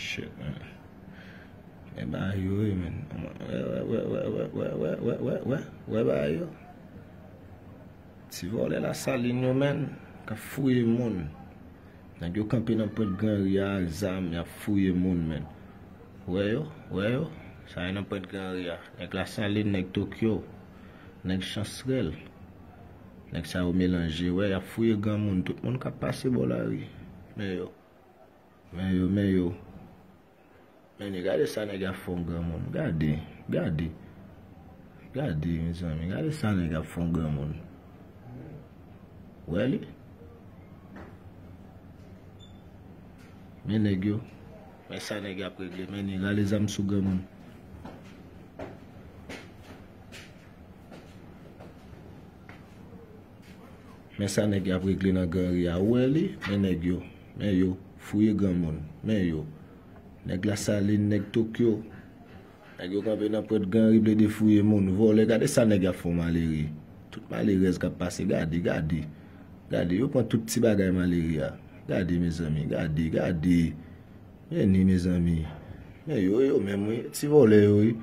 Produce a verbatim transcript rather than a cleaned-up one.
Shit, man. Men bagay yo ye, men. Wè, wè, wè, wè, wè, wè, wè, wè, wè, wè, wè, wè bagay yo. Ti vòlè Lasalin yo, men, k ap fouye moun. Nèg yo kanpe nan pwent Granri a ak zam, y ap fouye moun, men. Wè yo, wè yo. Sa yo nan pwent Granri a. Nèg Lasalin, nèg Tokyo, nèg Chansrèl. Nèg sa yo melanje, wè, y ap fouye granmoun. Tout moun k ap pase bò lari. Men yo. Men yo, men yo. Men gade sa nèg ap fè yon granmoun. Gade, gade. Gade, mezanmi, gade sa nèg ap fè yon granmoun. Wè li? Men nèg yo. Men sa nèg ap regle. Men li rale zam sou granmoun. Men sa nèg y ap regle nan Granri a. Ou wè li? Men nèg yo. Men yo. Fouye granmoun. Men yo. Nèg Lasalin, nèg Tokyo. Nèg yo kanpe nan pwent Granri, plede fouye moun. Vòlè, gade sa nèg y ap fè yon malere. Tout malerèz k ap pase, gade, gade. Gade, yo pran tout ti bagay malere a. Gade, mezanmi, gade, gade. Men ni, mezanmi. Men yo, yo menm, wi. Ti vòlè yo, wi.